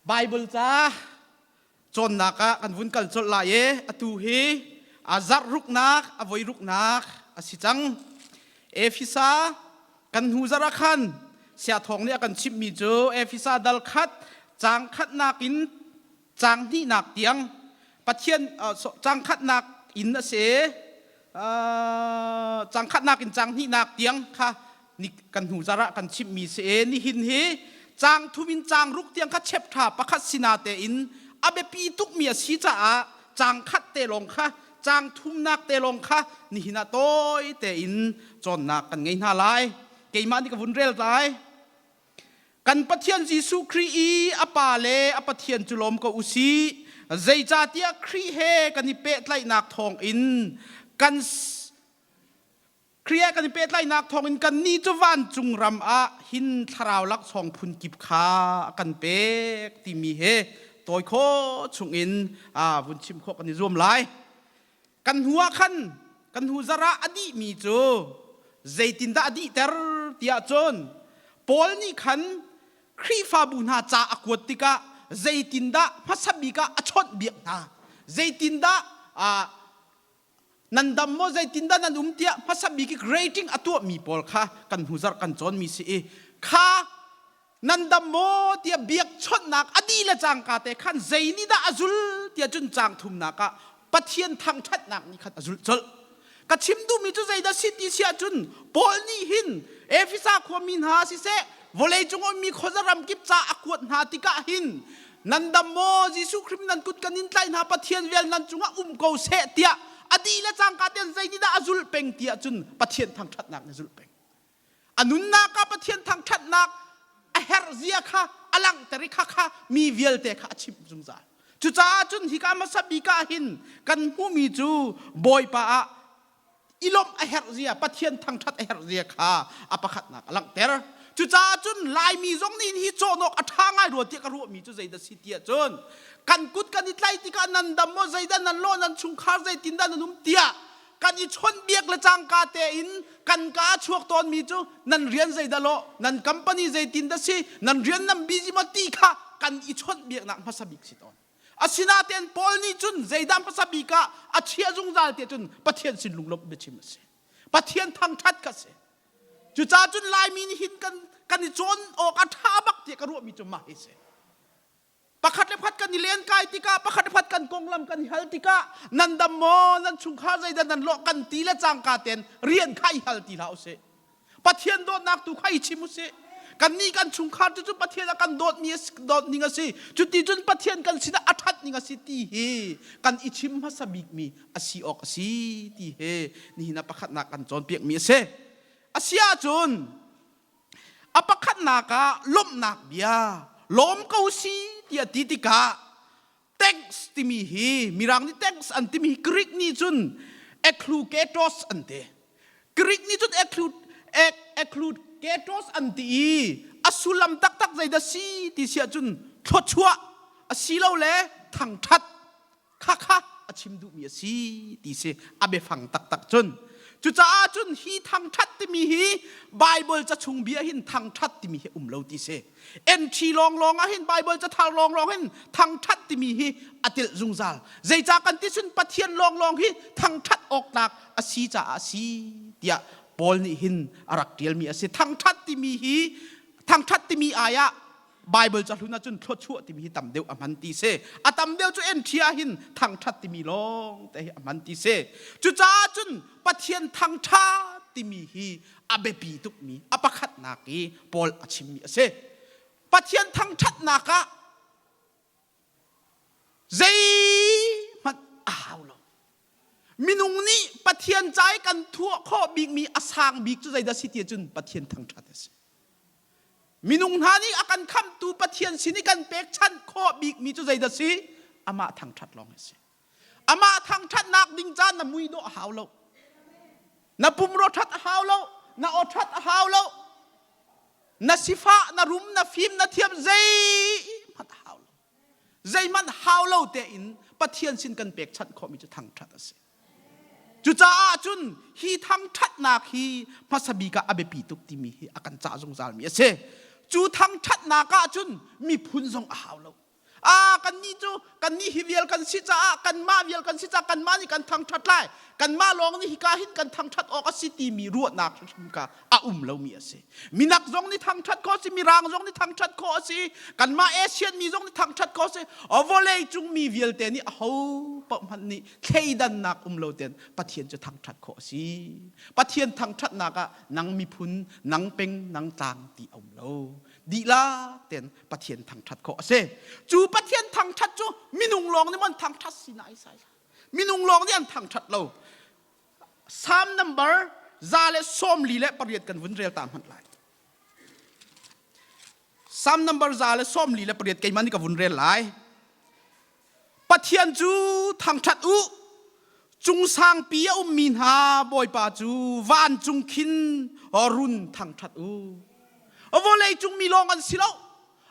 Bible ca cawnnak ah kan vun kal colh lai i atu hi a zarh ruknak a voi ruknak a si cang. Efesa kan hnu zarh ah khan siathawng nih a kan chimhmi cu Efesa dal khat caang khatnak in caang hnihnak tiang Pathian caang khatnak in a si caang khatnak in caang hnihnak tiang kha kan hnu zarh ah kan chimhmi si i nihin hi caang thum in caang ruk tiang kha cheptha pakhat sina tein a biapi tukmi a si caah caang khat te lawng kha caang thumnak te lawng kha nihin ah tawi tein cawnnak kan ngei hna lai. Keimah nih ka vun rel lai. Kan Pathian Jesuh Khrih i a Pa le a Pathian cu lawm ko u sih. Zeicahtiah Khrih he kan i pehtlaihnak thawngin kan Khrih he kan i pehtlaihnak thawngin kannih cu vancung ram ah hin thlarau laksawng phun kip kha a kan pek timi he tawi khawh chungin vun chim khawh kan i zuam lai. Kan hnu ah khan kan hnu zarh ah a dihmi cu zeitindah a dihter tiah cun Paul nih khan Khrihfabu hna ca a kuat tikah zeitindah hmasa bik ah a chawnhbiak hna zeitindah nan dam maw zeitindah nan um tiah hmasa bik i rating a tuahmi pawl kha kan hnu zarh kan cawnmi si i kha nan dam maw tiah biakchawnhnak a dih le cangka te khan zei nih dah a zul tiah cun caang thumnak ah Pathian thangṭhatnak nih khan a zulh colh. Ka chim duhmi cu zeidah si ti si ahcun Paul nih hin Efesa khuami hna siseh vawleicung ummi khuaza ramkip ca a kuat hna tikah hin nan dam maw Jesuh Khrih nan kut kan in tlaih hna Pathian vel nan cungah um ko seh tiah a dih le cangka ten zei nih dah a zulh peng ti ahcun Pathian thangṭhatnak nih a zulh peng. A nunnak ah Pathian thangṭhatnak a herh zia kha a langhter i kha kha mi vialte kha a chimh zungzal. Cucaah cun hika hmasa bik ah hin kan hmuhmi cu Bawipa ah i lawmh a herh zia, Pathian thangṭhat a herh zia kha a pakhatnak a langhter. Cucaah cun Laimi zong nih hi cawn awk a ṭha ngai rua tiah ka ruahmi cu zeidah si tiah cun kan kut kan i tlaih tikah nan dam maw zeidah nan lawh nan chungkhar zeitindah nan um tiah kan i chawnhbiak le cangka tein kan ka a chuak tawnmi cu nan rian zeidah lawh nan company zeitin dah si nan rian nan busy maw ti kha kan i chawnhbiaknak hmasa bik si tawn asinain Paul nih cun zeidah hmasa bik ah a chiah zungzal ti cun Pathian sin lunglawmh biachim a si Pathian thangṭhat kha si cucaah cun Laimi nih hin kan kan i cawn awk a ṭha bak tiah ka ruahmi cu mah hi si Pakhat le pakhat kan i lenkai tikah, pakhat le pakhat kan konglam kan i hal tikah, nan dam maw, nan chungkhar zeidah nan lawh kan ti le cangka tein rian kha i hal ti hlah usih. Pathian dawtnak tu kha i chim usih. Kannih kan chungkhar cu cu Pathian a kan dawtmi dawt ning a si. Cuti cun Pathian kan sinah a ṭhat ning a si ti hi kan i chim hmasa bikmi a si awk a si ti hi nihin ah pakhatnak kan cawnpiakmi a si. A si ahcun A pakhatnak ah lawmhnak bia lawm ko si tiah ti tikah thanks timi hi Mirang nih thanks an timi hi Greek nih cun ekluketos an ti. Greek nih cun ekluketos an ti i a sullam taktak zeidah si ti si ahcun thluachuah asilole thangṭhat Khakha a chim duhmi a si ti si a biafang taktak cun. Cucaah cun hi thangṭhat timi hi Bible ca chung bia hin thangṭhat timi hi um lo ti si. Entry lawnglawng ah hin Bible cathar lawnglawng hin thangṭhat timi hi a telh zungzal. Zeicah kan ti cun Pathian lawnglawng hi thangṭhat awk tlak a si caah a si tiah Paul nih hin a rak ṭialmi a si. Thangṭhat timi hi thangṭhat timi ai ah Bible cahlun ahcun thluachuah timi hi tam deuh a hman ti si. A tam deuh cu entry ah hin thangṭhat timi lawng te hi a hman ti si. Cucaah cun Pathian thangṭhat timi hi a biapi tukmi a pakhatnak i Paul a chimmi a si. Pathian thangṭhatnak ah zeihmanh a hau lo. Minung nih Pathian ca i kan thuah khawh bikmi a sang bik cu zeidah si ti ahcun Pathian thangṭhat a si. Minung hna nih a kan khamhtu Pathian sin i kan pekchanh khawh bikmi cu zeidah si? Amah thangṭhat lawng a si. Amah thangṭhatnak ding ca na mui dawh a hau lo. Na pumraw ṭhat a hau lo. Na aw ṭhat a hau lo. Na sifah, na rum, na fim, na thiam zeihmanh a hau lo. Zeihmanh hau lo tein Pathian sin kan pekchanh khawhmi cu thangṭhat a si. Cucaah cun hi thangṭhatnak hi hmasa bik ah a biapi tuk timi hi a kan cah zungzalmi a si. Cu thangṭhatnak ah cun miphun zong a hau lo. Ah kannih cu kannih hi vial kan si caah kanmah vial kan si caah kanmah nih kan thangṭhat lai. Kanmah lawng nih hika hin kan thangṭhat awk a si timi ruahnak hrimhrim kha a um lomi a si. Minak zong nih thangṭhat khawh a si, Mirang zong nih thangṭhat khawh a si, kanmah Asian mi zong nih thangṭhat khawh a si. Vawlei cung mi vialte nih aho paoh hmanh nih thleidannak um lo tein Pathian cu thangṭhat khawh a si. Pathian thangṭhatnak ah nang miphun, nang peng, nang tlang ti a um lo. Dihlak tein Pathian thangṭhat khawh a si. Cu Pathian thangṭhat cu minung lawng nih maw an thangṭhat si na sai. Minung lawng nih an thangṭhat lo. Psalm number 148 kan vun rel ta hmanh lai. Psalm number 148 keimah nih ka vun rel lai. Pathian cu thangṭhat u. Cung sangpi a ummi hna Bawipa cu vancung khin run thangṭhat u. Vawlei cung mi lawng an si lo.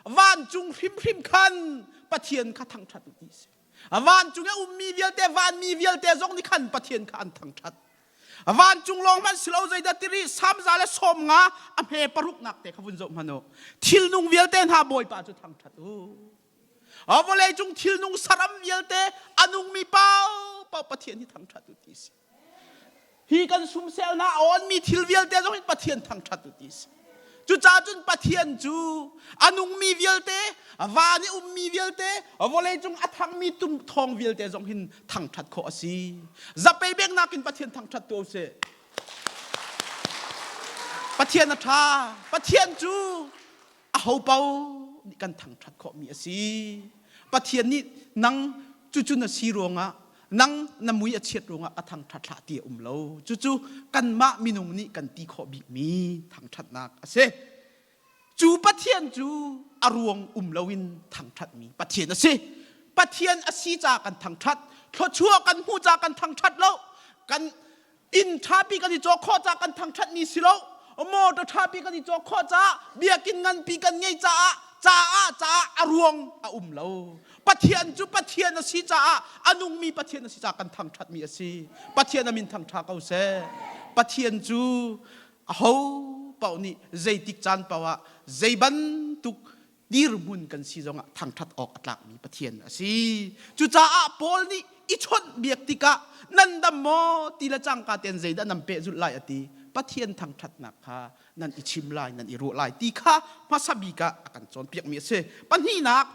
Vancung hrimhrim khan Pathian kha thangṭhat u ti si. Vancung i ummi vialte, vanmi vialte zong nih khan Pathian kha an thangṭhat. Vancung lawng hmanh si lo zeidah tiri Salm 150 a hme paruknak te kha vun zoh hmanh u. Thilnung vialte hna Bawipa cu thangṭhat u. Vawlei cung thilnung saram vialte a nungmi paohpaoh Pathian hi thangṭhat u ti si. Hi kan sumsel hna a awnmi thil vialte zong hin Pathian thangṭhat u ti si. Cucaah cun Pathian cu a nungmi vialte, van i ummi vialte, vawlei cung a thangmi tum thawng vialte zong hin thangṭhat khawh a si. Zapei bengnak in Pathian thangṭhat tu sih. Pathian a ṭha. Pathian cu aho paoh nih kan thangṭhat khawhmi a si. Pathian nih nang cucu na si ruangah nang na mui a chiat ruangah ka thangṭhat hlah ti a um lo. Cucu kanmah minung nih kan ti khawh bikmi thangṭhatnak a si. Cu Pathian cu a ruang um loin thangṭhatmi Pathian a si. Pathian a si caah kan thangṭhat. Thluachuah kan hmuh caah kan thangṭhat lo. Kan inn ṭhapi kan i cawk khawh caah kan thangṭhatmi si lo motor ṭhapi kan i cawk khawh caah biakinn nganpi kan ngei caah caah caah a ruang a um lo Pathian cu Pathian a si caah a nungmi Pathian a si caah kan thangṭhatmi a si Pathian a min thangṭha ko seh Pathian cu aho paoh nih zeitik caan paoh ah zei bantuk dirhmun kan si zongah thangṭhat awk a tlakmi Pathian a si. Cucaah Paul nih i chawnh biak tikah nan dam maw ti le cangka tein zeidah nan pehzulh lai a ti. Pathian thangṭhatnak kha nan i chim lai, nan i ruah lai ti kha hmasa bik ah a kan cawnpiakmi a si. Pahnihnak,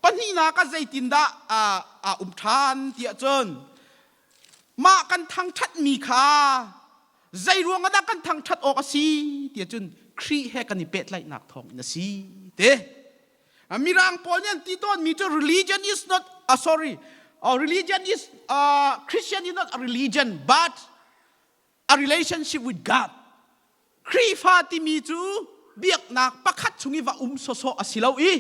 pahnihnak ah zeitindah aa um ṭhan tiah cun mah kan thangṭhatmi kha zei ruang ah dah kan thangṭhat awk a si tiah cun Khrih he kan i pehtlaihnak thawng in a si te mirang pawl nih an ti tawnmi cu religion is not uh, sorry uh, religion is uh, Christian is not a religion but a relationship with God Khrihfa timi cu biaknak pakhat chung i va um sawsawh a si lo i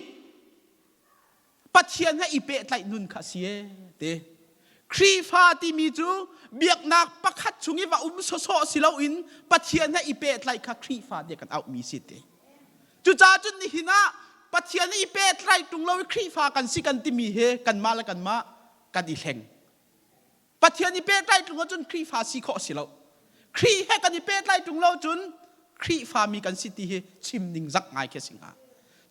Pathian he i pehtlaih nun kha a si e te. Khrihfa timi cu biaknak pakhat chung i va um sawsawh si loin Pathian he i pehtlaih kha Khrihfa tiah kan auhmi si te. Cucaah cun nihin ah Pathian he i pehtlaih ṭung lo i Khrihfa kan si kan timi hi kanmah le kanmah kan i hleng. Pathian i pehtlai ṭung ahcun Khrihfa si khawh a si lo. Khrih he kan i pehtlai ṭung lo cun Khrihfa mi kan si ti hi chim ning zak ngai khi a si hnga.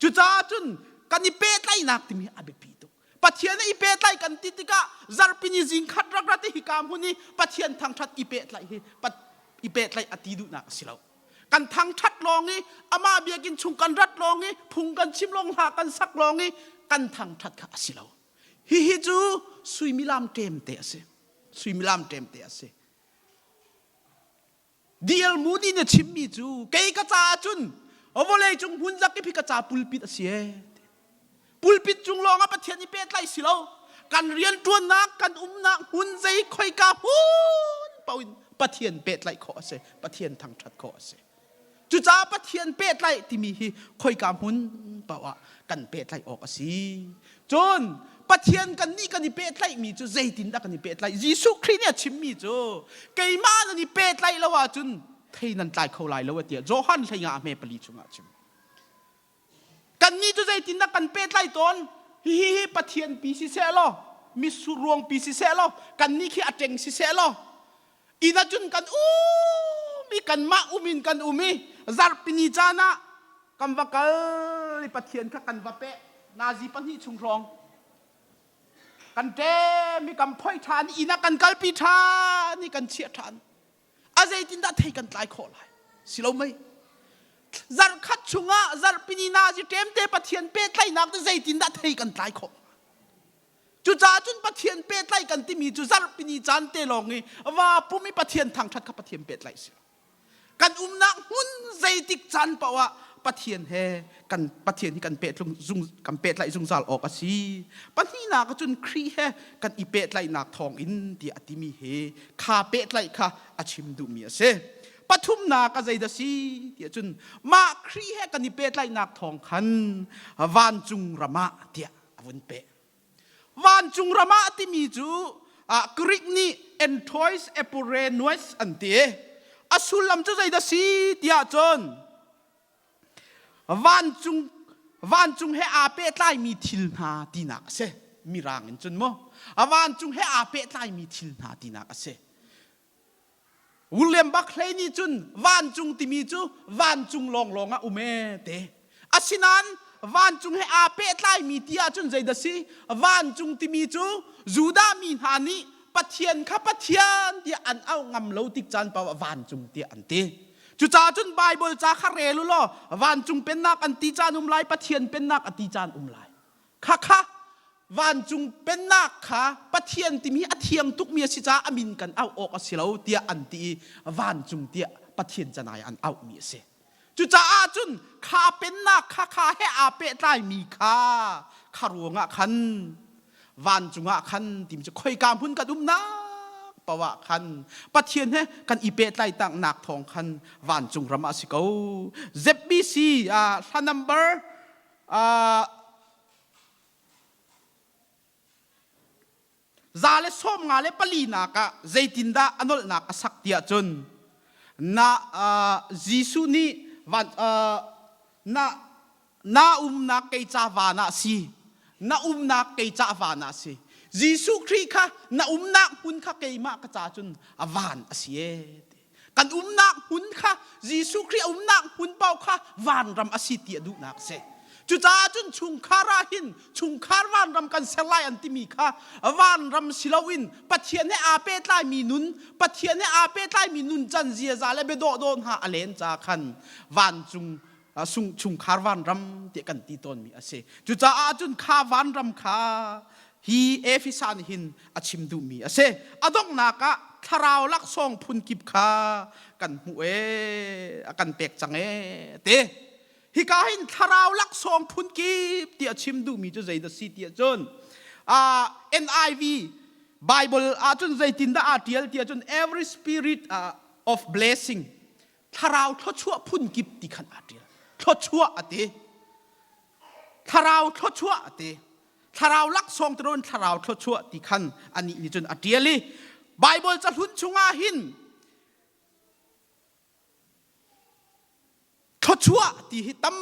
Cucaah cun kan i pehtlaihnak timi a biapi tuk. Pathian i pehtlai kan ti tikah zarhpini zing khat rak rat i hika hmun i Pathian thangṭhat i pehtlaih hi i pehtlaih a ti duhnak a si lo. Kan thangṭhat lawng i amah biakinn chung kan rat lawng i phung kan chim lawng hla kan sak lawng i kan thangṭhat kha a si lo. Hihi cu suimilam ṭemte a si. Suimilam ṭemte a si. D.L. Moody nih a chimmi cu kei ka caah cun vawlei cung hmun zakip hi ka ca pulpit a si ee. Pulpit cung lawng ah Pathian i pehtlaih si lo. Kan rianṭuannak, kan umnak hmun zei khoika hmun paoh in Pathian pehtlaih khawh a si. Pathian thangṭhat khawh a si. Cucaah Pathian pehtlaih timi hi khoika hmun paoh ah kan pehtlaih awk a si. Cun Pathian kannih kan i pehtlaihmi cu zeitindah kan i pehtlaih? Jesuh Khrih nih a chimmi cu keimah nan i pehtlaih lo ahcun thei nan tlai kho lai lo a ti. Johan hlei nga a hme pali chungah a chim. Kannih cu zeitindah kan pehtlaih tawn? Hihi hi Pathian pi si seh law, mitsur ruang pi si seh law, kannih khi a ṭeng si seh law, inn ah cun kan um i kanmah um in kan um i zarhpini caan ah kan va kal i Pathian kha kan va peh. Nazi pahnih chung hrawng kan ṭem i kan phoi ṭhan inn ah kan kalpi ṭhan i kan chiah ṭhan. A zeitindah thei kan tlai khawh lai? Si lo mei? Zarhkhat chungah zarhpini nazi ṭemte Pathian pehtlaihnak te zeitindah thei kan tlai khawh? Cucaah cun Pathian pehtlaih kan timi cu zarhpini caan te lawng i va pum i Pathian thangṭhat kha Pathian pehtlaih si. Kan umnak hmun zeitik caan paoh ah Pathian he kan Pathian hi kan pehtlung zung kan pehtlaih zungzal awk a si. Pahnihnak ah cun Khrih he kan i pehtlaihnak thawng in tiah a timi hi kha pehtlaih kha a chim duhmi a si. Pathumnak a zeidah si tiah cun mah Khrih he kan i pehtlaihnak thawng khan vancung ram ah tiah a vun peh. Vancung ram ah timi cu Greek nih entois epurenues an ti. A sullam cu zeidah si tiah cun vancung vancung he aa pehtlaimi thil hna tinak a si. Mirang in cun mu. A vancung he aa pehtlaimi thil hna tinak a si. William Barclay nih cun vancung timi cu vancung lawnglawng ah um ee te. Asinain vancung he aa pehtlaimi ti ahcun zeidah si? Vancung timi cu Judah mi hna nih Pathian kha Pathian tiah an auh ngam lo tik caan paoh ah vancung tiah an ti. Cucaah cun Baibal ca kha rel u law vancung pennak an ti caan um lai, Pathian pennak a ti caan um lai. Khakha vancung pennak kha Pathian timi a thiang tukmi a si caah a min kan auh awk a si lo tiah an ti i vancung tiah Pathian canai an auhmi a si. Cucaah cun kha pennak kha kha he aa pehtlaimi kha kha ruangah khan vancung ah khan timi cu khoika hmun kan umnak paoh ah khan Pathian he kan i pehtlai taknak thawng khan vancung ram ah a si ko. ZBC hla number 154 ah zeitindah a nolhnak a sak tiah cun na Jesuh nih van na na umnak kei ca van ah si na umnak kei ca van ah si Jesuh Khrih kha na umnak hmun kha keimah ka ca cun a van a si e kan umnak hmun kha Jesuh Khrih a umnak hmun paoh kha vanram a si ti a duhnak a si. Cucaah cun chungkhar ah hin chungkhar vanram kan ser lai an timi kha vanram si loin Pathian he aa pehtlaimi nun Pathian he aa pehtlaimi nuncan ziaza le biadawh hna a len ca khan vancung chungkhar vanram tiah kan ti tawnmi a si. Cucaah cun kha vanram kha hi Efesa nih hin a chim duhmi a si. A donghnak ah thlarau laksawng phunkip kha kan hmuh ee, a kan pek cang ee te. Hika hin thlarau laksawng phunkip ti a chim duhmi cu zeidah si ti ahcun uh, NIV Bible ahcun zeitindah aa tial ti ahcun every spirit uh, of blessing thlarau thluachuah phunkip ti khan aa tial. Thluachuah a ti. Thlarau thluachuah a ti. Thlarau laksawng tiron thlarau thluachuah ti khan anih nih cun a ṭial i Baibal cahlun chungah hin thluachuah ti hi tam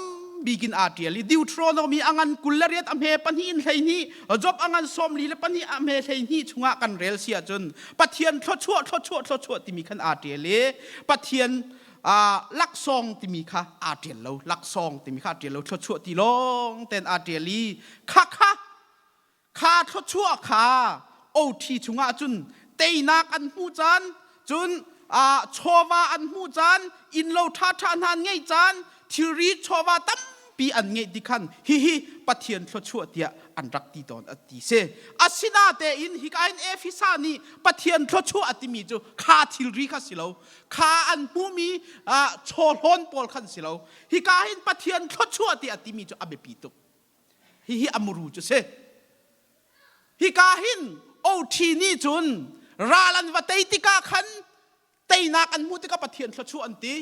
bik in aa ṭial i Deuteronomy a ngan 28 a hme pahnih in 12 Job a ngan 42 a hme 12 chungah kan rel si ahcun Pathian thluachuah thluachuah thluachuah timi khan aa ṭial i Pathian laksawng timi kha aa ṭial lo laksawng timi kha aa ṭial lo thluachuah ti lawng ten aa ṭial i kha kha kha thluachuah kha OT chungah cun teinak an hmuh caan cun chawva an hmuh caan innlo ṭhaṭha hna an ngeih caan thilri chawva tampi an ngeih ti khan hihi Pathian thluachuah tiah an rak ti tawn a ti si asinatein hika in Efesa nih Pathian thluachuah a timi cu kha thilri kha si lo kha an hmuhmi chawhlawn pawl khan si lo hika hin Pathian thluachuah ti a timi cu a biapi tuk hihi a muru cu si hika hin OT nih cun ral an va tei tikah khan teinak an hmuh tikah Pathian thluachuah an ti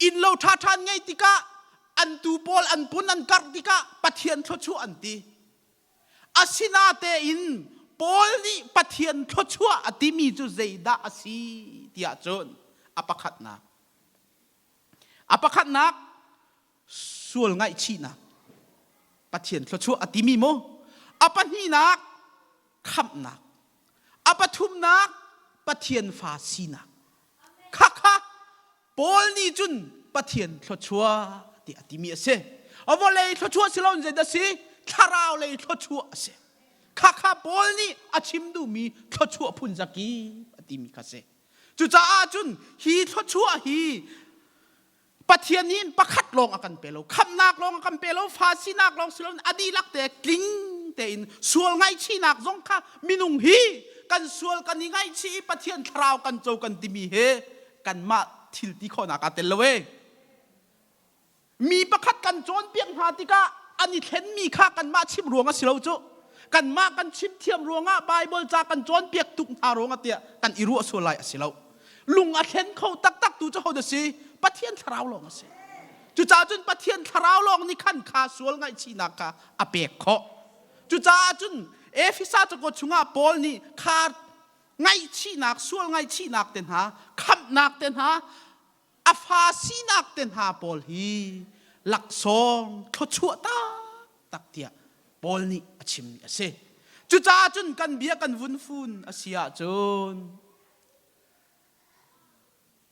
innlo ṭhaṭha an ngeih tikah an tu pawl an pun an karh tikah Pathian thluachuah an ti Asinatein Paul nih Pathian thluachuah a timi cu zeidah a si tiah cun a pakhatnak a pakhatnak sual ngaihchihnak Pathian thluachuah a timi mu a pahnihnak khamhnak a pathumnak Pathian fa sinak khakha Paul nih cun Pathian thluachuah ti a timi a si. A vawlei thluachuah si loin zeidah si? Thlarau lei thluachuah a si. Khakha Paul nih a chim duhmi thluachuah phun zakip a timi kha si. Cucaah cun hi thluachuah hi Pathian nih pakhat lawng a kan pe lo, khamhnak lawng a kan pe lo, fa sinak lawng si loin a dihlak te tling tein sual ngaihchihnak zong kha minung hi kan sual kan i ngaihchih i Pathian thlarau kan co kan timi he kanmah thil ti khawhnak aa tel lo ee. Mi pakhat kan cawnpiak hna tikah an i thlenmi kha kanmah chim ruang a si lo cu. Kanmah kan chim thiam ruangah Bible ca kan cawnpiak tuk hna ruangah tiah kan i ruah sual lai a si lo. Lung a thlen kho taktak tu cu hodah si? Pathian thlarau lawng a si. Cucaah cun Pathian thlarau lawng nih khan kha sual ngaihchihnak kha a pek khawh. Cucaah cun Efesa cakuat chungah Paul nih kha ngaihchihnak, sual ngaihchihnak te hna, khamhnak te hna, a fa sinak te hna pawl hi laksawng thluachuah taktak tiah Paul nih a chimmi a si. Cucaah cun kan bia kan vun fun a si ahcun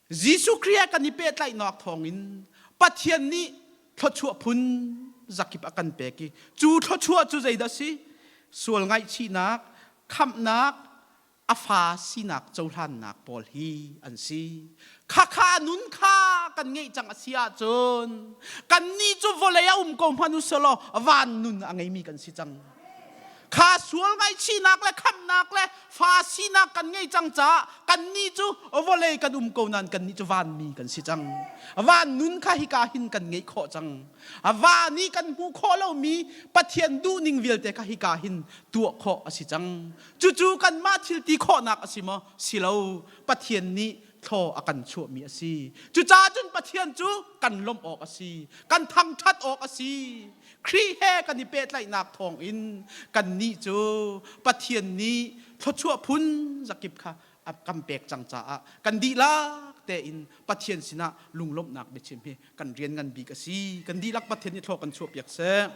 Jesuh Khrih he kan i pehtlaihnak thawngin Pathian nih thluachuah phun zakip a kan pek i cu thluachuah cu zeidah a si? Sual ngaihchihnak, khamhnak, a fa sinak cohlannak pawl hi an si. Khakha nun kha kan ngeih cang a si ahcun kannih cu vawlei a um ko hmanh u selaw van nun a ngeimi kan si cang. Kha sual ngaihchihnak le khamhnak le fa sinak kan ngei cang caah kannih cu vawlei kan um ko nain kannih cu vanmi kan si cang. Van nun kha hika hin kan ngeih khawh cang. Va nih kan hmuh khawh lomi Pathian duhning vialte kha hika hin tuah khawh a si cang. Cucu kanmah thil ti khawhnak a si maw? Si lo. Pathian nih thlaw a kan chuahmi a si. Cucaah cun Pathian cu kan lawmh awk a si. Kan thangṭhat awk a si. Khrih he kan i pehtlaihnak thawngin kannih cu Pathian nih thluachuah phun zakip kha a kan pek cang caah kan dihlak tein Pathian sinah lunglawmhnak biachim hi kan rian ngan bik a si. Kan dihlak Pathian nih thlaw kan chuahpiak seh.